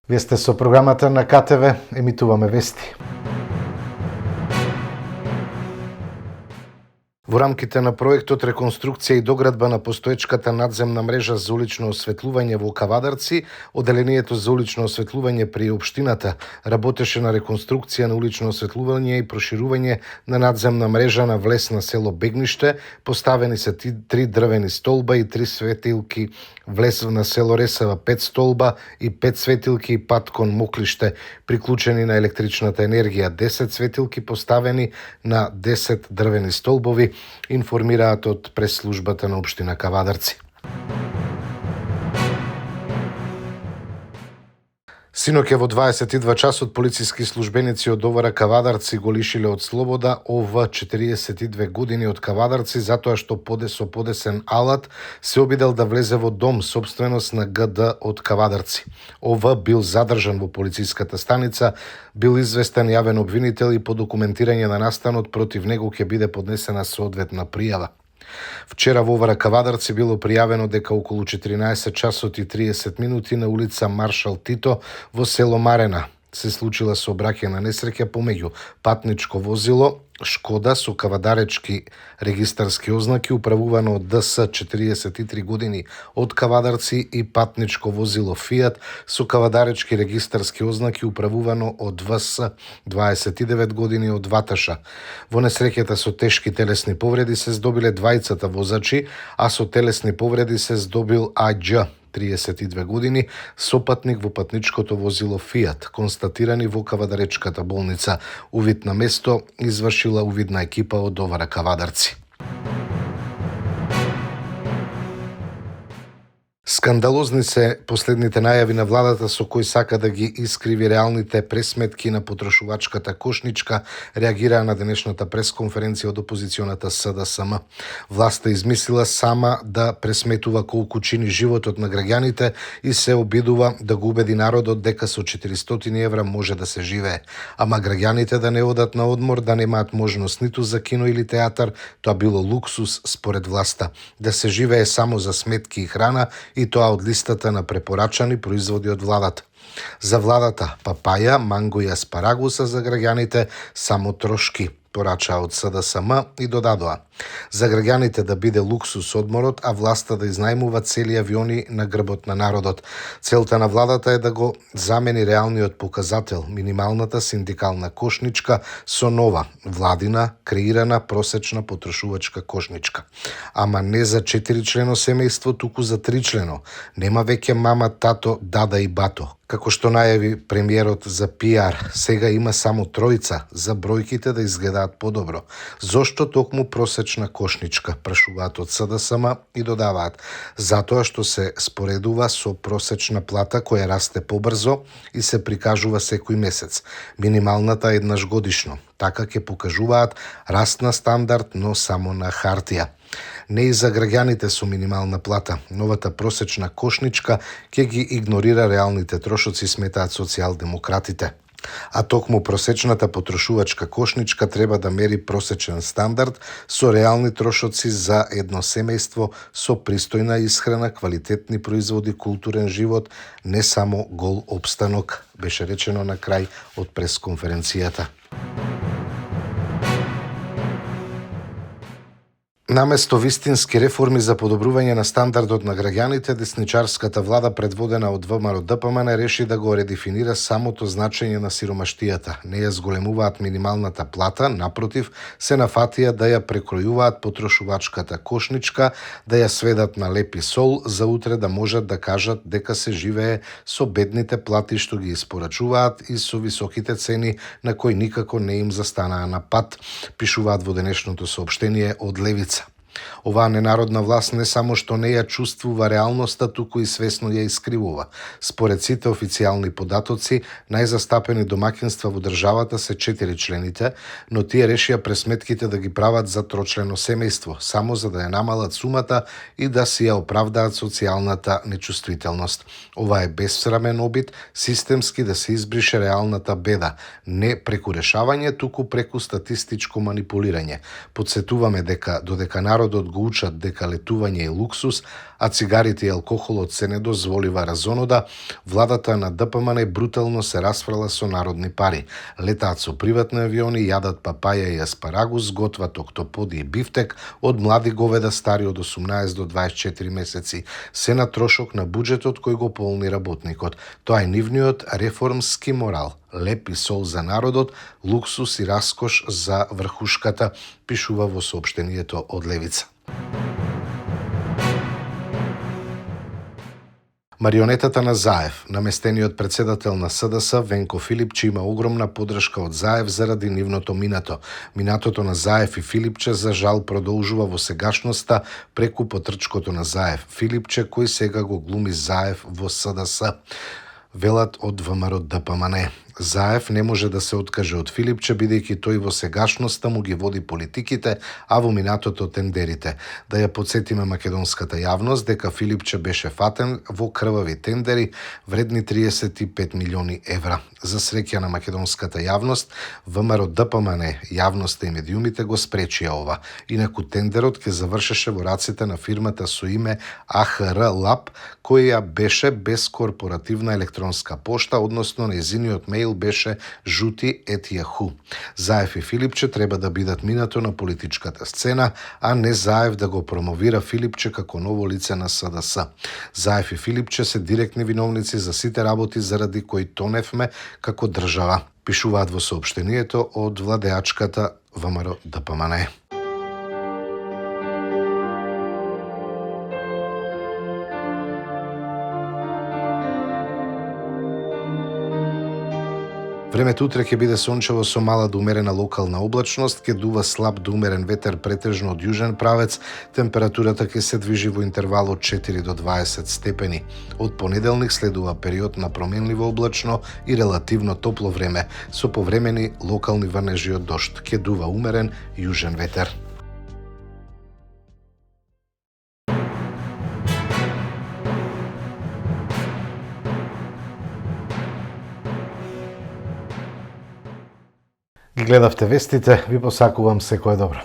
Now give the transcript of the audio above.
Вие сте со програмата на КТВ, емитуваме вести. Во рамките на проектот реконструкција и доградба на постоечката надземна мрежа за улично осветлување во Кавадарци, одделението за улично осветлување при општината работеше на реконструкција на улично осветлување и проширување на надземна мрежа на влез на село Бегниште. Поставени се 3 дрвени столба и 3 светилки, влез на село Ресава 5 столба и 5 светилки и пат кон Моклиште приклучени на електричната енергија, 10 светилки поставени на 10 дрвени столбови, информираат од пресслужбата на општина Кавадарци. Синоќа во 22 часот полициски службеници од ОВР Кавадарци го лишиле од слобода ОВ 42 години од Кавадарци затоа што со подесен алат се обидел да влезе во дом сопственост на ГД од Кавадарци. ОВ бил задржан во полициската станица, бил известен јавен обвинител и по документирање на настанот против него ќе биде поднесена соодветна пријава. Вчера во ОВР Кавадарци било пријавено дека околу 14 часот и 30 минути на улица Маршал Тито во село Марена се случила сообраќајна несреќа помеѓу патничко возило Шкода со кавадаречки регистарски ознаки управувано од ДС 43 години од Кавадарци и патничко возило Фијат со кавадаречки регистарски ознаки управувано од ВС 29 години од Ваташа. Во несреќата со тешки телесни повреди се здобиле двајцата возачи, а со телесни повреди се здобил Ађ 32 години, сопатник во патничкото возило Фијат, констатирани во Кавадаречката болница. Увид на место извршила увидна екипа од ОВР Кавадарци. Скандалозни се последните најави на владата со кои сака да ги искриви реалните пресметки на потрошувачката кошничка, реагираа на денешната пресконференција од опозиционата СДСМ. Власта измислила сама да пресметува колку чини животот на граѓаните и се обидува да го убеди народот дека со 400 евра може да се живее. Ама граѓаните да не одат на одмор, да немаат можност ниту за кино или театар, тоа било луксус според власта. Да се живее само за сметки и храна, и тоа од листата на препорачани производи од владата. За владата папаја, манго и аспарагуса, за граѓаните само трошки, порачаа од СДСМ и додадоа. За граѓаните да биде луксус одморот, а власта да изнајмува цели авиони на грбот на народот. Целта на владата е да го замени реалниот показател, минималната синдикална кошничка, со нова, владина, креирана просечна потрошувачка кошничка. Ама не за 4-члено семејство, туку за 3-члено. Нема веќе мама, тато, дада и бато. Како што најави премиерот за пиар, сега има само тројца за бројките да изгледаат подобро. Зошто токму просечна кошничка, прашуваат од СДСМ и додаваат, затоа што се споредува со просечна плата која расте побрзо и се прикажува секој месец. Минималната еднаш годишно. Така ќе покажуваат раст на стандард, но само на хартија. Не и за граѓаните со минимална плата. Новата просечна кошничка ќе ги игнорира реалните трошоци, сметаат социјалдемократите. А токму просечната потрошувачка кошничка треба да мери просечен стандард со реални трошоци за едно семејство со пристојна исхрана, квалитетни производи, културен живот, не само гол опстанок, беше речено на крај од пресконференцијата. Наместо вистински реформи за подобрување на стандардот на граѓаните, десничарската влада предводена од ВМРО-ДПМН реши да го редефинира самото значење на сиромаштијата. Не ја зголемуваат минималната плата, напротив, се нафатија да ја прекројуваат потрошувачката кошничка, да ја сведат на леп и сол, за утре да можат да кажат дека се живее со бедните плати што ги испорачуваат и со високите цени на кои никако не им застанаа на пат, пишуваат во денешното соопштение од Левица. Оваа ненародна власт не само што не ја чувствува реалноста, туку и свесно ја искривува. Според сите официјални податоци, најзастапени домаќинства во државата се 4 члените, но тие решија пресметките да ги прават за трочлено семејство, само за да ја намалат сумата и да си ја оправдаат социјалната нечувствителност. Ова е безсрамен обид системски да се избрише реалната беда, не преку решавање, туку преку статистичко манипулирање. Подсетуваме дека додека народ народот го учат дека летување е луксус, а цигарите и алкохолот се не дозволива разонода, владата на ДПМН брутално се расфрла со народни пари. Летаат со приватни авиони, јадат папаја и аспарагус, готват октоподи и бифтек од млади говеда стари од 18 до 24 месеци, се на трошок на буџетот кој го полни работникот. Тоа е нивниот реформски морал. Леп и сол за народот, луксус и раскош за врхушката, пишува во соопштението од Левица. Марионетата на Заев, наместениот председател на СДС Венко Филипче, има огромна поддршка од Заев заради нивното минато. Минатото на Заев и Филипче за жал продолжува во сегашноста преку потрчкото на Заев. Филипче кој сега го глуми Заев во СДС, велат од ВМРО ДПМН. Заев не може да се откаже од Филипче, бидејќи тој во сегашноста му ги води политиките, а во минатото тендерите. Да ја подсетиме македонската јавност дека Филипче беше фатен во крвави тендери вредни 35 милиони евра. За среќа на македонската јавност, ВМРО ДПМН, јавноста и медиумите го спречија ова. Инаку тендерот ќе завршеше во раците на фирмата со име АХР Лаб, која беше без корпоративна електронска пошта, односно нејзиниот мејл беше žuti@yahoo. Заев и Филипче треба да бидат минато на политичката сцена, а не Заев да го промовира Филипче како ново лице на СДС. Заев и Филипче се директни виновници за сите работи заради кои тоневме како држава, пишуваат во соопштението од владеачката ВМРО ДПМН. Времето утре ќе биде сончево со мала до умерена локална облачност, ќе дува слаб до умерен ветер претежно од јужен правец, температурата ќе се движи во интервал од 4 до 20 степени. Од понеделник следува период на променливо облачно и релативно топло време, со повремени локални врнежи од дожд. Ќе дува умерен јужен ветер. Ги гледавте вестите, ви посакувам секое добро.